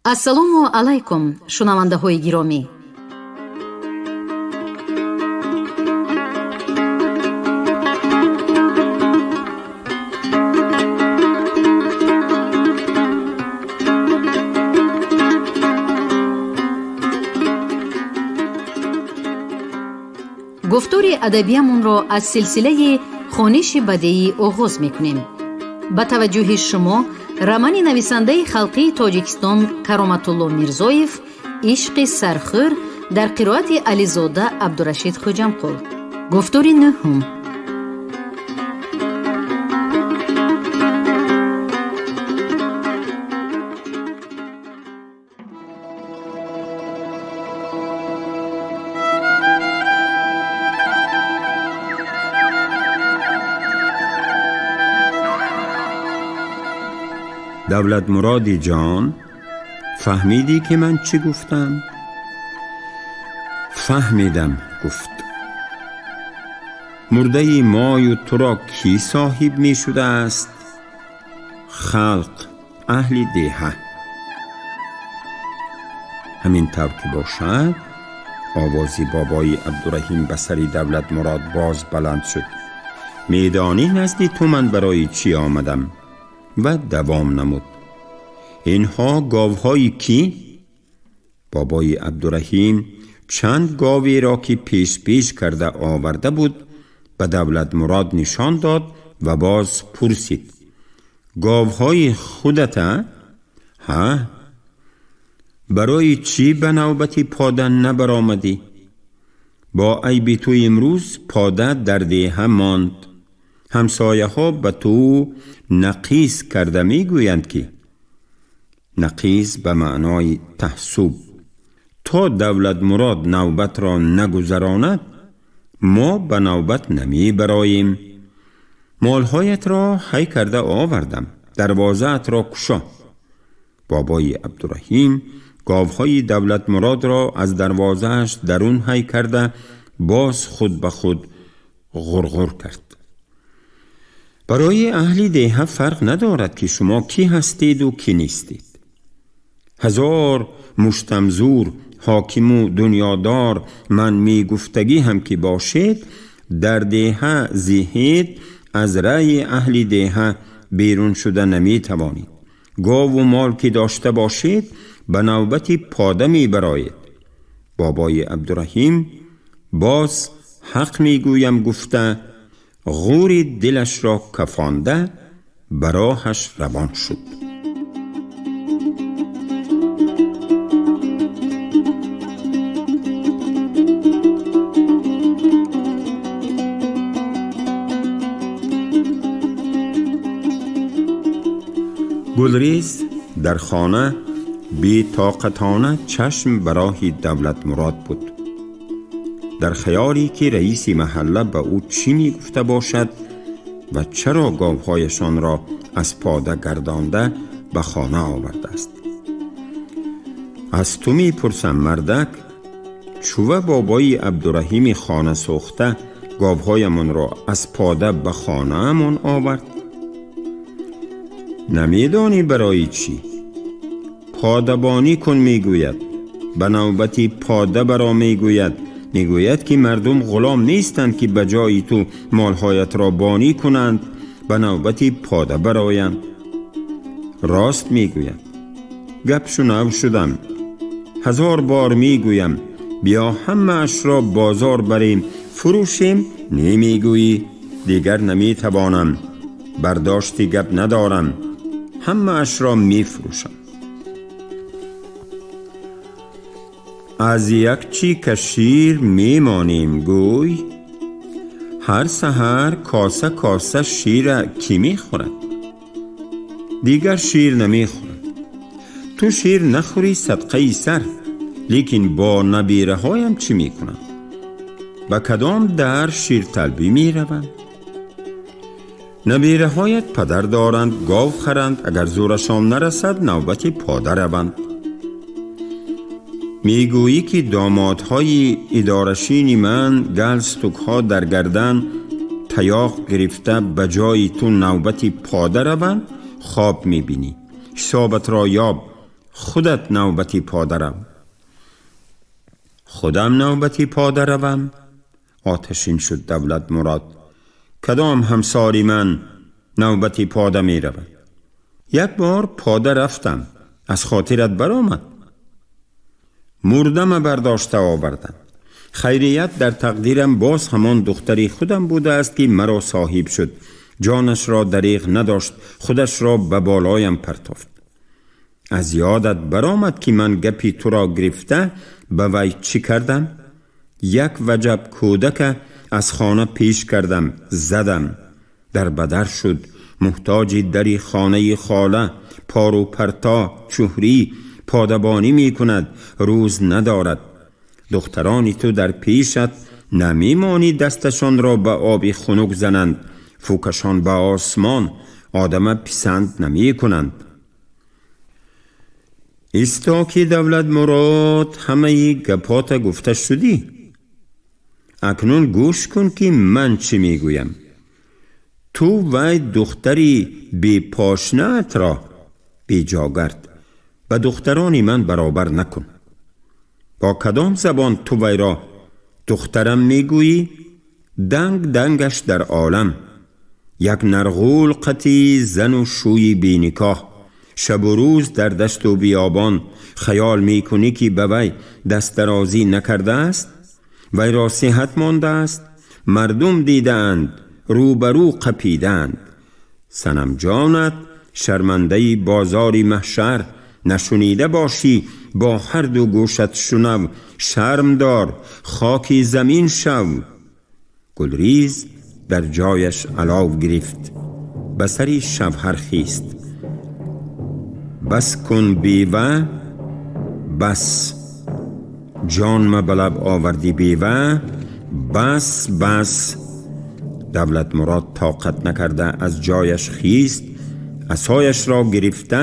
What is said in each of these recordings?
Ассалому алайкум, шунавандаҳои гиромӣ. Гуфтори адабиямонро аз силсилаи хониши бадеӣ оғоз мекунем. Ба таваҷҷӯҳи шумо романи нависандаи халқии Тоҷикистон Кароматулло Мирзоев «Ишқи сархӯр» дар қироати Ализода Абдурашид Хӯҷамқул. Гуфтори нӯҳум. Давлат Муроди ҷон, фаҳмидӣ ки ман чӣ гуфтам? Фаҳмидам, гуфт. Мурдаи мою туро кӣ соҳиб мешудааст? Халқ, аҳли деҳа. Ҳамин тавр ки бошад, овози бобои Абдураҳим ба сари Давлат Мурод боз баланд шуд. Медонӣ назди ту ман барои чӣ омадам? Ва давом намуд. Инҳо говҳои кӣ? Бобои Абдураҳим чанд говеро ки пеш-пеш карда оварда буд, ба Давлат Мурод нишон дод ва боз пурсид. Говҳои худата? Ҳа? Барои чӣ ба навбати пода набаромадӣ? Бо айби ту имрӯз пода дар деҳа монд. Ҳамсояҳо ба ту нақиз карда мегӯянд ки нақиз ба маънои таҳсуб. То Давлат Мурод навбатро нагузаронад, мо ба навбат намебароем. Молҳоятро ҳай карда овардам, дарвозаатро кушо. Бобои Абдураҳим говҳои Давлат Муродро аз дарвозааш дарун ҳай карда, боз худ ба худ ғурғур кард. Барои аҳли деҳа фарқ надорад ки шумо кӣ ҳастеду кӣ нестед. Ҳазор муштамзур, ҳокиму дунёдор ман мегуфтагӣ ҳам ки бошед, дар деҳа зиҳед аз раъи аҳли деҳа берун шуда наметавонед. Гову мол ки дошта бошед, ба навбати пода мебароед. Бобои Абдураҳим боз ҳақ мегӯям гуфта, ғури дилашро кафонда ба роҳаш равон шуд. Гулрез дар хона бетоқатона чашм ба роҳи Давлат Мурод буд. Дар хаёле ки раиси маҳалла ба ӯ чӣ мегуфта бошад ва чаро говҳояшонро аз пода гардонда ба хона овардааст. Аз ту мепурсам, мардак, чува бобои Абдураҳими хона сӯхта говҳоямонро аз пода ба хонаамон овард? Намедонӣ барои чӣ? Подабонӣ кун мегӯяд, ба навбати пода баро мегӯяд. Мегӯяд ки мардум ғулом нестанд ки ба ҷои ту молҳоятро бонӣ кунанд, ба навбати пода бароянд. Рост мегӯяд. Гап шунав шудам. Ҳазор бор мегӯям, биё ҳамаашро бозор барем, фурӯшем, немегӯӣ. Дигар наметавонам, бардошти гап надорам, ҳамаашро мефурӯшам. Аз як чика шир мемонем, гӯй. Ҳар саҳар коса коса шира кӣ мехӯрад? Дигар шир намехӯрад. Ту шир нахӯрӣ, садқаи сар, лекин бо набираҳоям чӣ мекунам? Ба кадом дар ширталбӣ мераванд? Набираҳоят падар доранд, гов харанд, агар зӯрашон нарасад, навбати пода раванд. Мегӯӣ ки домодҳои идорашини ман галстукҳо дар гардан таёқ гирифта ба ҷои ту навбати пода раванд, хоб мебинӣ. Ҳисобатро ёб, Худат навбати пода рав. Худам навбати пода равам? Оташин шуд Давлат Мурод. Кадом ҳамсори ман навбати пода меравад? Як бор пода рафтам, аз хотират баромад? Мурдама бардошта овардам. Хайрият дар тақдирам боз ҳамон духтари худам будааст, ки маро соҳиб шуд. Ҷонашро дариғ надошт, худашро ба болоям партофт. Аз ёдат баромад, ки ман гапи туро гирифта ба вай чӣ кардам? Як ваҷаб кӯдака аз хона пеш кардам, задам, дар бадар шуд, муҳтоҷи дари хонаи хола, пору парто, чуҳрӣ, подабонӣ мекунад, рӯз надорад. Духтарони ту дар пешат намемонӣ дасташонро ба оби хунук зананд, фӯкашон ба осмон, одама писанд намекунанд. Исто, ки Давлат Мурод, ҳамаи гапота гуфта шудӣ. Акнун гӯш кун, ки ман чӣ мегӯям. Ту вай духтари бепошнаатро беҷогард ба духтарони ман баробар накун. Бо кадом забон ту вайро духтарам мегӯӣ? Данг дангаш дар олам як нарғул қати зану шӯи беникоҳ, шабу рӯз дар дашту биёбон. Хаёл мекунӣ, ки ба вай дастдарозӣ накардааст, вайро сиҳат мондааст? Мардум дидаанд, рӯбарӯ қапидаанд. Санамҷонат шармандаи бозори маҳшар. Нашунида бошӣ, бо ҳар ду гӯшат шунав, шарм дор, хоки замин шав. Гулриз дар ҷояш алов гирифт, ба сари шавҳар хист. Бас кун, бева, бас, ҷонма ба лаб овардӣ, бева, бас, бас. Давлатмурод тоқат накарда аз ҷояш хист, асояшро гирифта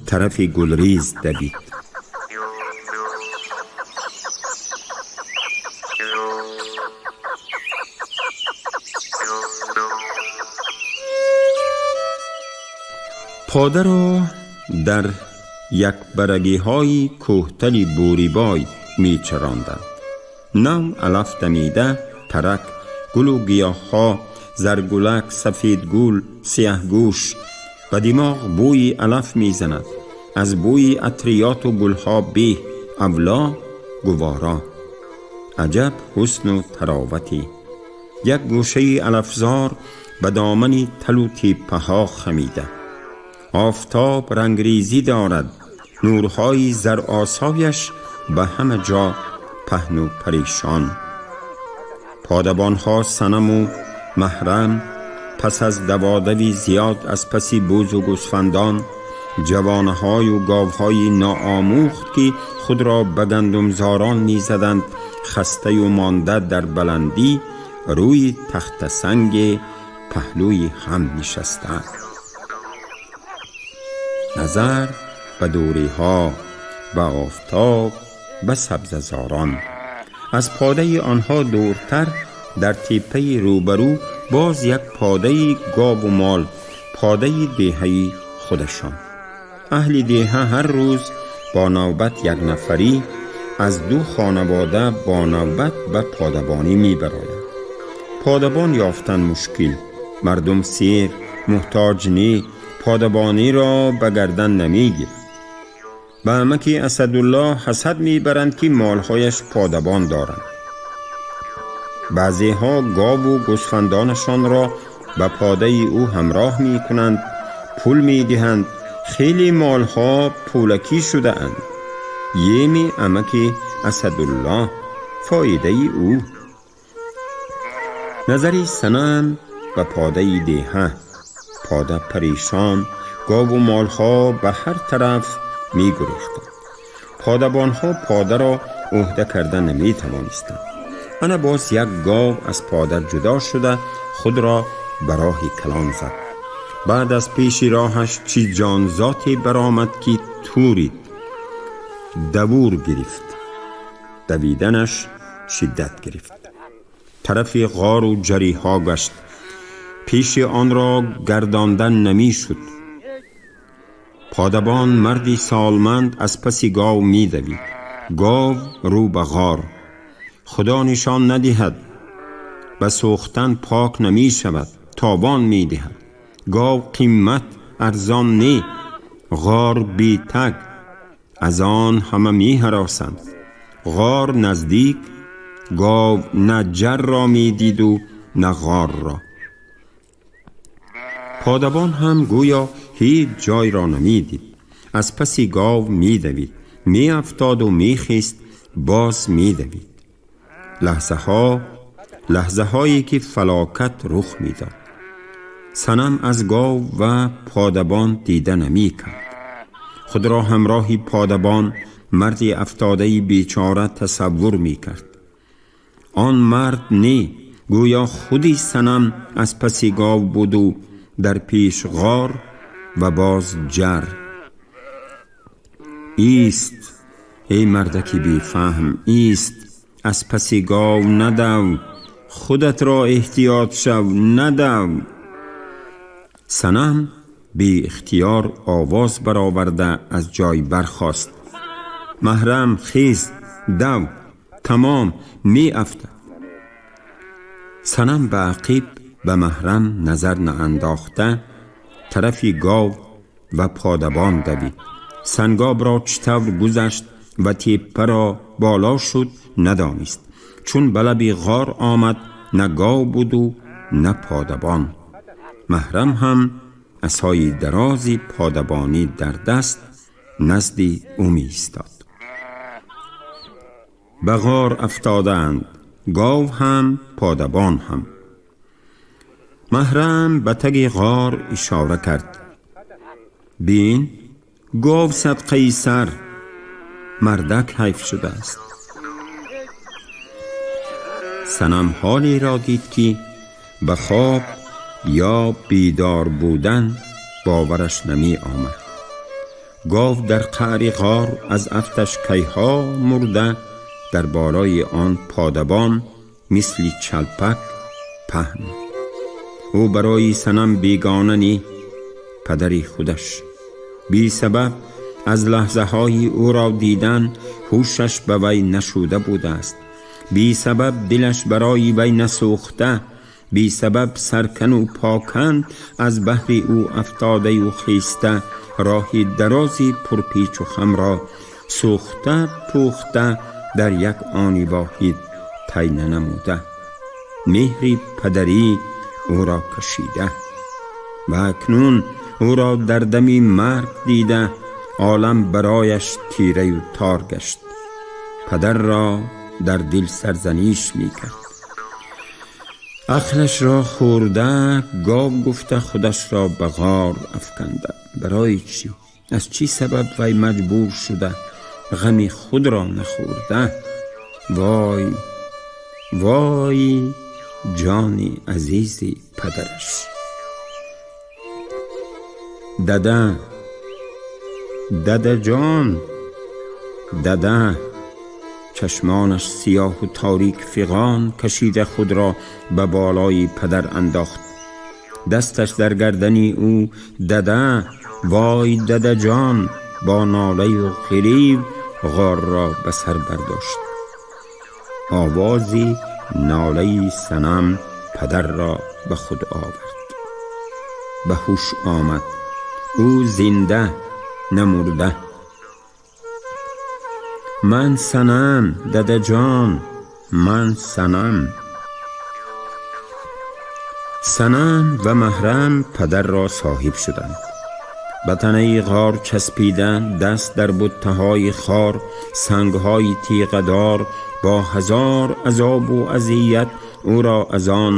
тарафи Гулриз давид. Подаро дар якбарагиҳои кӯҳтали Бӯрибой мечаронданд. Нав алаф дамида, тарак, гулу гиёҳҳо, заргулак, сафедгул, сияҳгӯш. Ба димоғ бӯи алаф мезанад. Аз бӯи атриёту гулҳо беҳ, авло, гувора. Аҷаб ҳусну таровате! Як гӯшаи алафзор ба домани талу теппаҳо хамида. Офтоб рангрезӣ дорад, нурҳои заросояш ба ҳама ҷо паҳну парешон. Подабонҳо Санаму Маҳрам пас аз даводави зиёд аз паси бузу гӯсфандон, ҷавонаҳою говҳои ноомӯхт, ки худро ба гандумзорон мезаданд, хастаю монда дар баландӣ рӯи тахтасанге паҳлӯи ҳам нишастаанд. Назар ба дуриҳо, ба офтоб, ба сабзазорон. Аз подаи онҳо дуртар, дар теппаи рӯбарӯ, боз як подаи гову мол, подаи деҳаи худашон. Аҳли деҳа ҳар рӯз бо навбат як нафарӣ аз ду хонавода бо навбат ба подабонӣ мебароянд. Подабон ёфтан мушкил, мардум сер, муҳтоҷ не, подабониро ба гардан намегирад. Ба амаки Асадулло ҳасад мебаранд, ки молҳояш подабон доранд. Баъзеҳо гову гӯсфандонашонро ба подаи ӯ ҳамроҳ мекунанд, пул медиҳанд. Хеле молҳо пулакӣ шудаанд. Еми амаки Асадулло, фоидаи ӯ. Назари Санам ба подаи деҳа. Пода парешон, гову молҳо ба ҳар тараф мегурехтанд. Подабонҳо подаро ӯҳда карда наметавонистанд. Ана боз як гов аз пода ҷудо шуда, худро ба роҳи калон зад. Баъд аз пеши роҳаш чӣ ҷонзоте баромад, ки турид, давур гирифт. Давиданаш шиддат гирифт, тарафи ғору ҷариҳо гашт. Пеши онро гардондан намешуд. Подабон марди солманд аз паси гов медавид. Гов рӯ ба ғор. Худо нишон надиҳад, ба сӯхтан пок намешавад, тобон медиҳад. Гов қимат арзон не, ғор бетаг, аз он ҳама меҳаросанд. Ғор наздик, гов на ҷарро медиду на ғорро. Подабон ҳам гӯё ҳеҷ ҷойро намедид. Аз паси гов медавид, меафтоду мехист, боз медавид. Лаҳзаҳо, лаҳзаҳое ки фалокат рух медод. Санам аз гов ва подабон дида намекард. Худро ҳамроҳи подабон, марди афтодаи бечора тасаввур мекард. Он мард не, гӯё худи Санам аз паси гов буду дар пеш ғор ва боз ҷар. Ист, эй мардаки бефаҳм, ист, аз паси гов надав, худатро эҳтиёт шав, надав. Санам беихтиёр овоз бароварда аз ҷой бархост. Маҳрам, хез, дав, тамом, меафтад. Санам ба ақиб, ба Маҳрам назар наандохта, тарафи гов ва подабон давид. Сангобро чӣ тавр гузашт ва теппаро боло шуд, надонист. Чун ба лаби ғор омад, на гов буду на подабон. Маҳрам ҳам асои дарози подабонӣ дар даст назди ӯ меистод. Ба ғор афтодаанд, гов ҳам, подабон ҳам. Маҳрам ба таги ғор ишора кард. Бин, гов садқаи сар, мардак ҳайф шудааст. Санам ҳолеро дид, ки ба хоб ё бедор будан бовараш намеомад. Гов дар қаъри ғор аз афташ кайҳо мурда, дар болои он подабон мисли чалпак паҳн. Ӯ барои Санам бегона не, падари худаш. Бесабаб аз лаҳзаҳои ӯро дидан ҳушаш ба вай нашуда будааст. Бесабаб дилаш барои вай насӯхта, бесабаб саркану покан аз баҳри ӯ афтодаю хеста, роҳи дарози пурпечу хамро сӯхта пухта дар як они воҳид тай нанамуда. Меҳри падарӣ ӯро кашида ва акнун ӯро дар дами марг дида, олам барояш тираю тор гашт. Падарро дар дил сарзаниш мекард. Ақлашро хӯрда, гов гуфта худашро ба ғор афканда. Барои чӣ? Аз чӣ сабаб вай маҷбур шуда, ғами худро нахӯрда? Вой, вой, ҷони азизи падараш! Дада, дадаҷон, дада! Чашмонаш сиёҳу торик, фиғон кашида худро ба болои падар андохт. Дасташ дар гардани ӯ. Дада, вой, дадаҷон! Бо нолаю ғирив ғорро ба сар бардошт. Овози нолаи Санам падарро ба худ овард. Ба ҳуш омад. Ӯ зинда, намурда. Ман Санам, дадаҷон, ман Санам. Санам ва Маҳрам падарро соҳиб шуданд. Ба танаи ғор часпида, даст дар буттаҳои хор, сангҳои тиғадор, бо ҳазор азобу азият ӯро аз он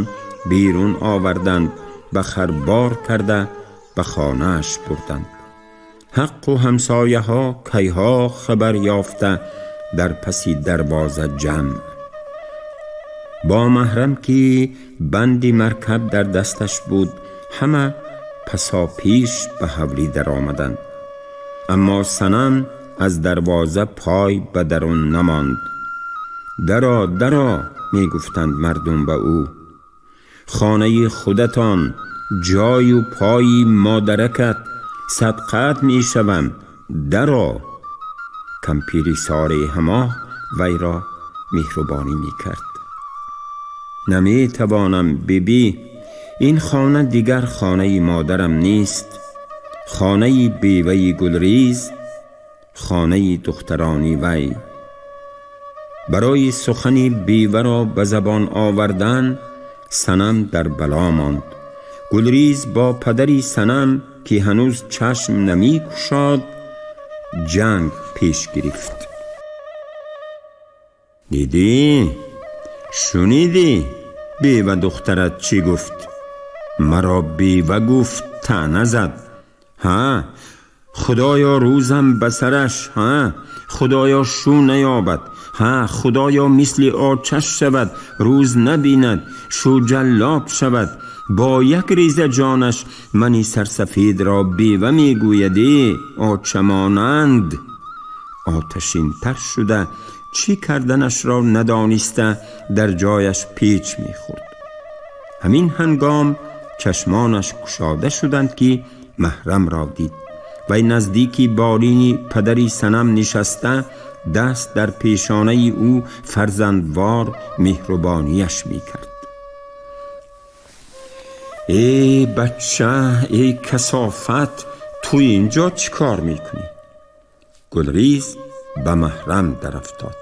берун оварданд, ба хар бор карда ба хонааш бурданд. Ҳаққу ҳамсояҳо кайҳо хабар ёфта дар паси дарвоза ҷамъ. Бо Маҳрам, ки банди маркаб дар дасташ буд, ҳама пасопеш ба ҳавлӣ даромаданд. Аммо Санам аз дарвоза пой ба дарун намонд. Даро, даро, мегуфтанд мардум ба ӯ. Хонаи худатон, ҷою пои модаракат, Садқат мешавам, даро. Кампири сореҳмоҳ вайро меҳрубонӣ мекард. Наметавонам, биби. Ин хона дигар хонаи модарам нест. Хонаи беваи Гулриз, хонаи духтарони вай. Барои сухани беваро ба забон овардан Санам дар бало монд. Гулриз бо падари Санам, ки ҳанӯз чашм намекушод, ҷанг пеш гирифт. Дидӣ, шунидӣ, бева духтарат чӣ гуфт? Маро бева гуфт, таъна зад. Ҳа, Худоё, рӯзам ба сараш. Ҳа, Худоё, шу наёбад. Ҳа, Худоё, мисли очаш шавад, рӯз набинад, шу ҷаллоб шавад. Бо як реза ҷонаш мани сарсафедро бева мегӯяде, очамонанд. Оташинтар шуда, чӣ карданашро надониста, дар ҷояш печ мехӯрд. Ҳамин ҳангом чашмонаш кушода шуданд, ки Маҳрамро дид. Вай наздики болини падари Санам нишаста, даст дар пешонаи ӯ, фарзандвор меҳрубонияш мекард. Э бача, эй касофат, ту инҷо чӣ кор мекунӣ? Гулриз ба Маҳрам дарафтод.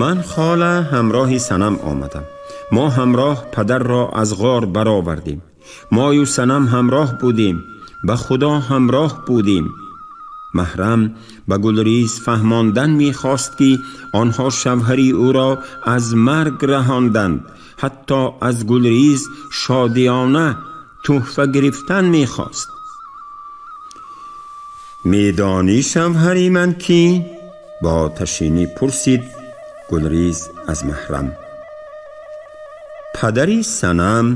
Ман, хола, ҳамроҳи Санам омадам. Мо ҳамроҳ падарро аз ғор баровардем. Мою Санам ҳамроҳ будем, ба Худо ҳамроҳ будем. Маҳрам ба Гулриз фаҳмондан мехост, ки онҳо шавҳари ӯро аз марг раҳонданд. Ҳатто аз Гулриз шодиёна тӯҳфа гирифтан мехост. Медонӣ, шавҳари ман кӣ? Бо оташинӣ пурсид Гулриз аз Маҳрам. Падари Санам,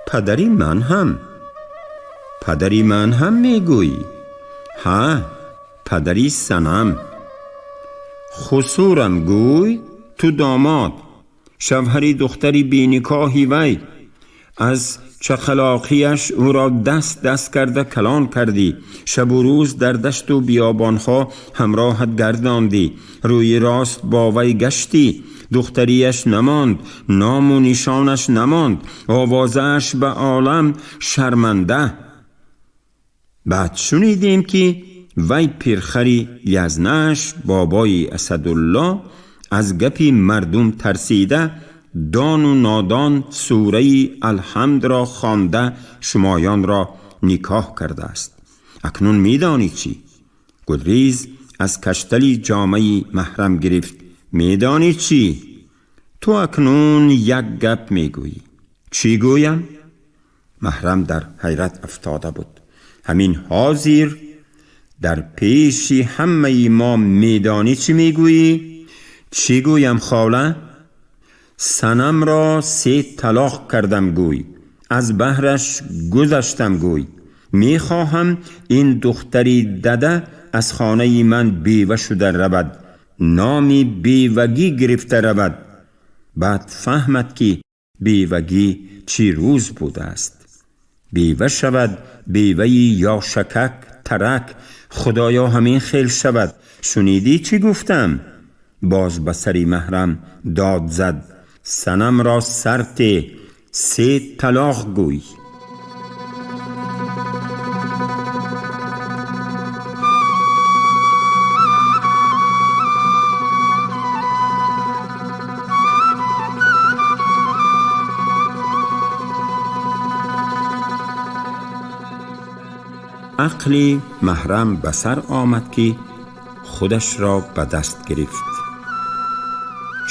падари ман ҳам. Падари ман ҳам мегӯӣ? Ҳа, падари Санам. Хусурам гӯй, ту домод, шавҳари духтари беникоҳи вай. Аз чақалоқияш ӯро даст даст карда калон кардӣ. Шабу рӯз дар дашту биёбонҳо ҳамроҳат гардондӣ, рӯи рост бо вай гаштӣ. Духтарияш намонд, ному нишонаш намонд, овозааш ба олам шарманда. Баъд шунидем, ки вай пирхари язнааш, бобои Асадулло, аз гапи мардум тарсида, дону нодон сураи Алҳамдро хонда, шумоёнро никоҳ кардааст. Акнун медонӣ чӣ? Гулриз аз каштали ҷомаи Маҳрам гирифт. Медонӣ чӣ? Ту акнун як гап мегӯӣ. Чӣ гӯям? Маҳрам дар ҳайрат афтода буд. Ҳамин ҳозир дар пеши ҳамаи мо медонӣ чӣ мегӯӣ? Чӣ гӯям, хола? Санамро се талоқ кардам гӯй, аз баҳраш гузаштам гӯй. Мехоҳам ин духтари дада аз хонаи ман бева шуда равад, номи бевагӣ гирифта равад. Баъд фаҳмад, ки бевагӣ чӣ рӯз будааст. Бева шавад, беваи ёшакак тарак. Худоё, ҳамин хел шавад. Шунидӣ, чӣ гуфтам? Боз ба сари Маҳрам дод зад: Санамро сарте, се талоқ гӯй. Ақли Маҳрам ба сар омад, ки худашро ба даст гирифт.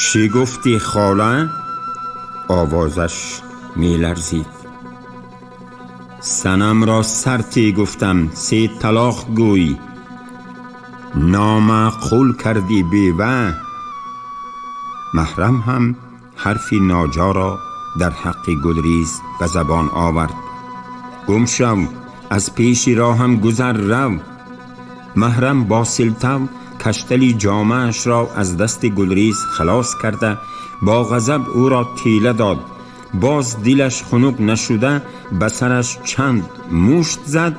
Чӣ гуфтӣ, хола? Овозаш меларзид. Санамро сарте гуфтам, се талоқ гӯй. Номаъқул кардӣ, бева. Маҳрам ҳам ҳарфи ноҷоро дар ҳаққи Гулриз ба забон овард. Гум шав, аз пеши роҳам гузар, рав. Маҳрам бо силтав каштали ҷомаашро аз дасти Гулриз халос карда, бо ғазаб ӯро тела дод. Боз дилаш хунук нашуда, ба сараш чанд мушт зад.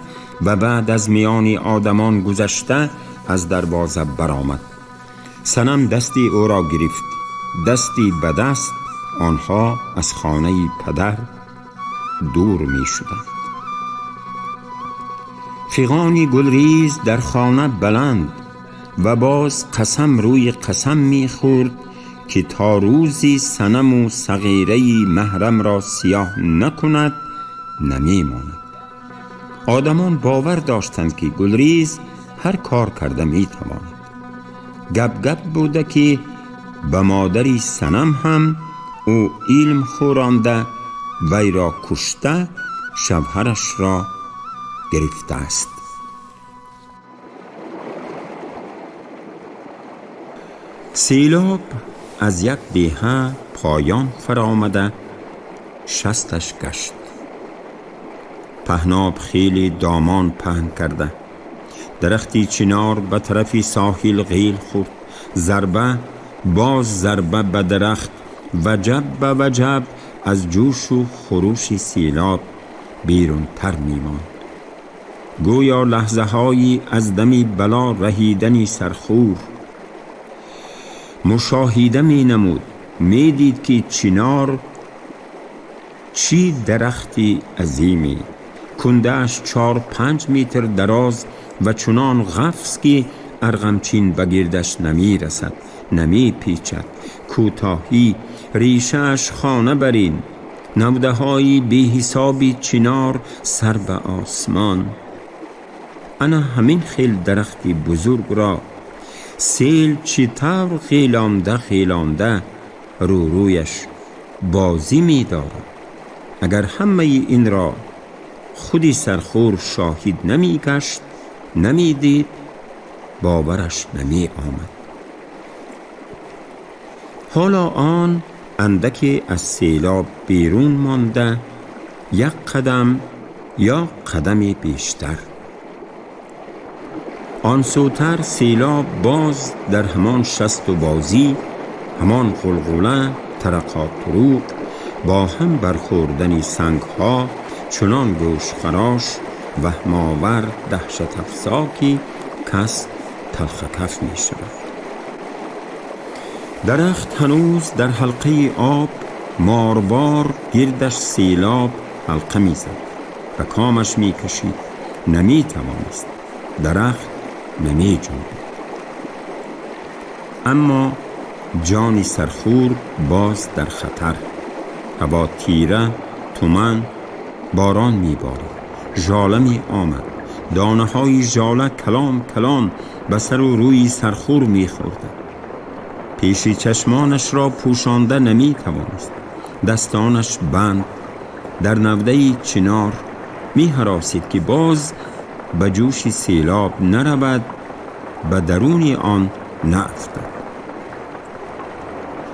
و بعد از میان آدمان گذشته از دروازه برآمد. صنم دستی او را گرفت، دستی به دست آنها از خانه پدر دور می شدند. فغان گلریز در خانه بلند و باز قسم روی قسم می خورد که تا روزی صنم و صغیره محرم را سیاه نکند نمی ماند. آدمان باور داشتند که گلریز هر کار کرده می تواند. گپ گپ بوده که به مادری صنم هم او علم خورانده، وی را کشته، شوهرش را گرفته است. سیلاب از یک دهه پایان فرآمده شستش گشت. پهناب خیلی دامان پهن کرده، درختی چنار به طرف ساحل غیل خورد. ضربه باز ضربه به درخت، وجب به وجب از جوش و خروش سیلاب بیرون تر می ماند. گویا لحظه هایی از دمی بلا رهیدنی سرخور مشاهده می نمود. می دید که چنار چی درختی عظیمی، کنده‌اش 4-5 متر دراز و چنان غفص که ارغمچین به گردش نمی رسد، نمی پیچد. کوتاهی ریشه‌اش خانه برین، نوده های بی حسابی چنار سر به آسمان. انا همین خیل درختی بزرگ را سیل چطور خیلانده خیلانده رو رویش بازی می دارد. اگر همه این را خودی سرخور شاهد نمی گشت، نمی دید، باورش نمی آمد. حالا آن اندکی از سیلاب بیرون مانده، یک قدم یا قدمی بیشتر. آن سوتر سیلاب باز در همان شست و بازی، همان غلغله، ترقات طروق، با هم برخوردن سنگ ها، چنان گوش خراش وهم‌آور دهشت افزا که کس تلخ کف می شود. درخت هنوز در حلقه آب ماروار گردش سیلاب حلقه می زد، به کامش می کشید، نمی توانست، درخت نمی جنبید. اما جانی سرخور باز در خطر. هوا تیره، تومن، باران می بارید، ژاله می آمد، دانه های ژاله کلام کلام به سر و روی سرخور می خورد. پیشی چشمانش را پوشانده نمی توانست، دستانش بند، در نوده چنار می هراسید که باز به جوش سیلاب نرود، به درون آن نافتد.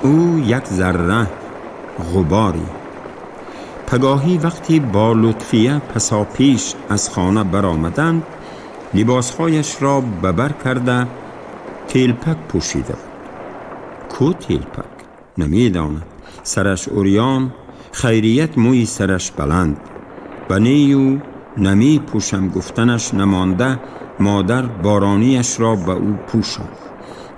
او یک ذره غباری. پگاهی وقتی با لطفیه پساپیش از خانه برآمدند، لباسهایش را ببر کرده تیلپک پوشیده بود. کو تیلپک؟ نمیداند. سرش عریان، خیریت موی سرش بلند. بنیو نمی پوشم گفتنش نمانده، مادر بارانیش را به او پوشاند.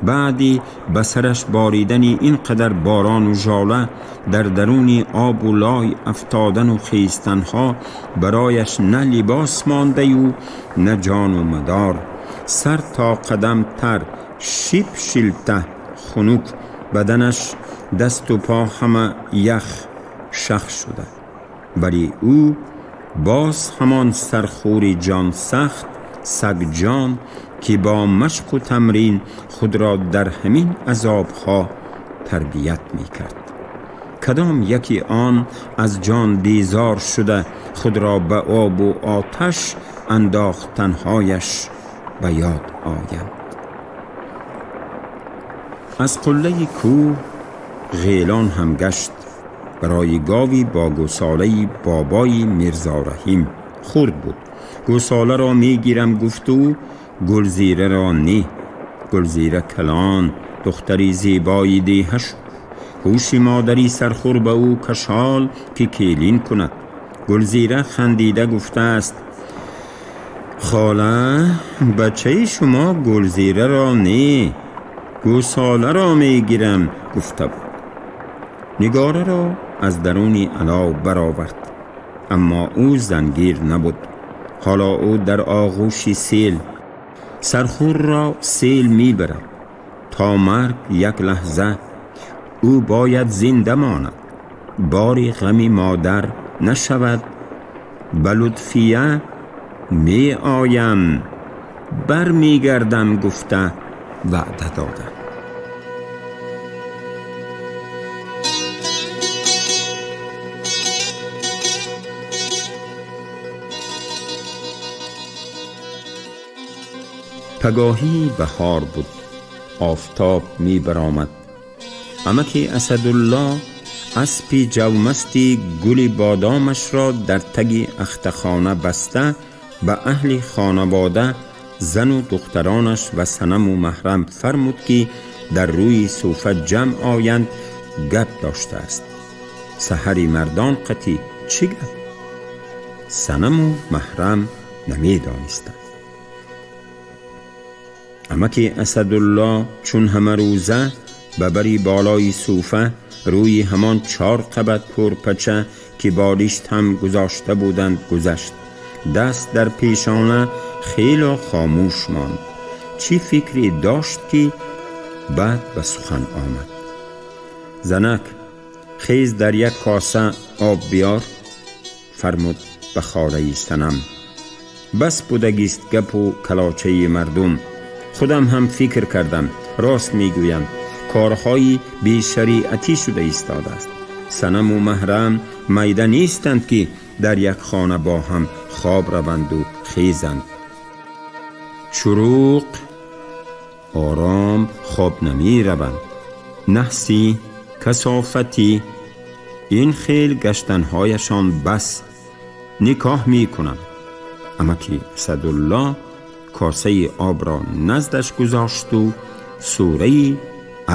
بعدی به سرش باریدن اینقدر باران و ژاله، در درون آب و لای افتادن و خیستنها برایش نه لباس مانده و نه جان و مدار. سر تا قدم تر، شیب شیلته خنک، بدنش دست و پا همه یخ شخ شده. ولی او باز همان سرخوری جان سخت، سگ جان، که با مشق و تمرین خود را در همین عذابها تربیت می کرد. کدام یکی آن از جان بیزار شده خود را به آب و آتش انداختنهایش به یاد آیند. از قله کوه غیلان هم گشت، برای گاوی با گوساله بابای میرزا رحیم خرد بود. گوساله را میگیرم گفت و گلزیره را نی. گلزیره کلان، دختری زیبایی دیهه شد. هوش مادری سرخور به او کشال که کیلین کند. گلزیره خندیده گفته است Хола, бачаи шумо Гулзираро не, гӯсоларо мегирам, гуфта буд. Нигораро аз даруни алов баровард, аммо ӯ зангир набуд. Ҳоло ӯ дар оғӯши сел, сархӯрро сел мебарад. То марг як лаҳза ӯ бояд зинда монад. Бори ғами модар нашавад. Ба Лутфия меоям, бармегардам, гуфта ваъда додам. Пагоҳӣ баҳор буд. Офтоб мебаромад. Амаки Асадулло аспи ҷавмасти гули бодомашро дар таги ахтахона баста ба аҳли хонавода, зану духтаронаш ва Санаму Маҳрам фармуд, ки дар рӯи суфа ҷамъ оянд, гап доштааст. Саҳари мардон қатӣ чӣ гап? Санаму Маҳрам намедонистанд. Амаки Асадулло чун ҳамарӯза ба бари болои суфа рӯи ҳамон 4 қабат кӯрпача, ки болишт ҳам гузошта буданд, гузашт. Даст дар пешона хело хомӯш монд. Чӣ фикре дошт, ки баъд ба сухан омад. Занак, хез, дар як коса об биёр, фармуд ба холаи Санам. Бас будагист гапу калочаи мардум. Худам ҳам фикр кардам, рост мегӯянд, корҳои бешариатӣ шуда истодааст. Санаму Маҳрам майда нестанд, ки дар як хона бо ҳам хоб раванду хезанд. Чуруқ ором хоб намераванд. Наҳсӣ, касофатӣ, ин хел гаштанҳояшон бас. Никоҳ мекунам. Амаки Асадулло косаи обро наздаш гузошту сураи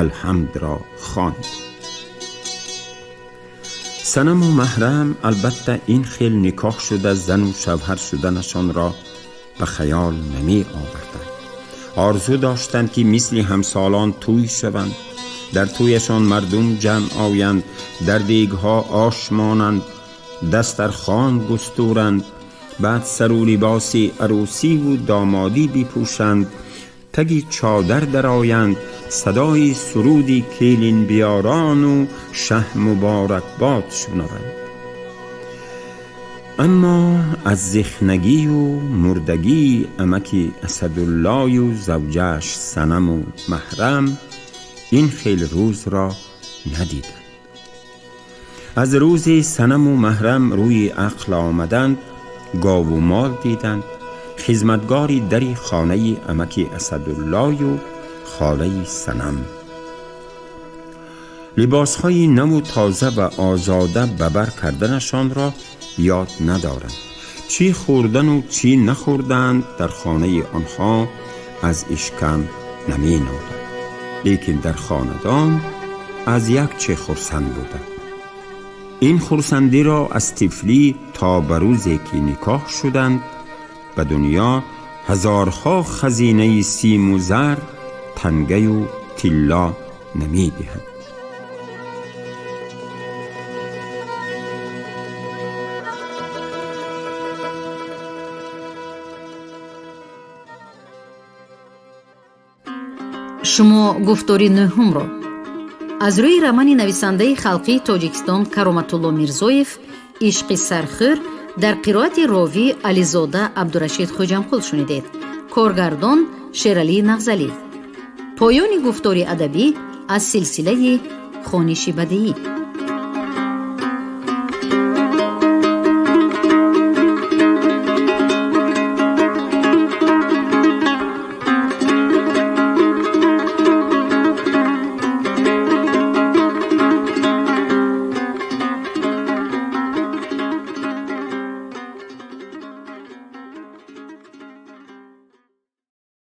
Алҳамдро хонд. Санаму Маҳрам албатта ин хел никоҳ шуда зану шавҳар шуданашонро ба хаёл намеоварданд. Орзу доштанд, ки мисли ҳамсолон тӯй шаванд, дар тӯяшон мардум ҷамъ оянд, дар дегҳо ош монанд, дастархон густуранд, баъд сару либоси арӯсиву домодӣ бипӯшанд, таги чодар дароянд, садои суруди келинбиёрону шаҳ муборакбод шунаванд. Аммо аз зихнагию мурдагии амаки Асадуллою завҷааш Санаму Маҳрам ин хел рӯзро надиданд. Аз рӯзи Санаму Маҳрам рӯи ақл омаданд, гову мол диданд, хизматгори дари хонаи амаки Асадуллою холаи Санам. Либосҳои наву тоза ва озода ба бар карданашонро ёд надоранд. Чӣ хӯрдану чӣ нахӯрданд дар хонаи онҳо аз ишкам наменоданд, лекин дар хонадон аз як чӣ хурсанд буданд. Ин хурсандиро аз тифлӣ то ба рӯзе ки никоҳ шуданд, ба дунё ҳазорҳо хазинаи симу зар, тангаю тилло намедиҳанд. Шумо гуфтори нӯҳумро аз рӯи романи нависандаи халқии Тоҷикистон Кароматулло Мирзоев «Ишқи сархӯр» дар қироати ровӣ Ализода Абдурашид Хоҷамқул шунидед. Коргардон Шералӣ Нағзалӣ. Поёни гуфтори адабӣ аз силсилаи хониши бадеӣ.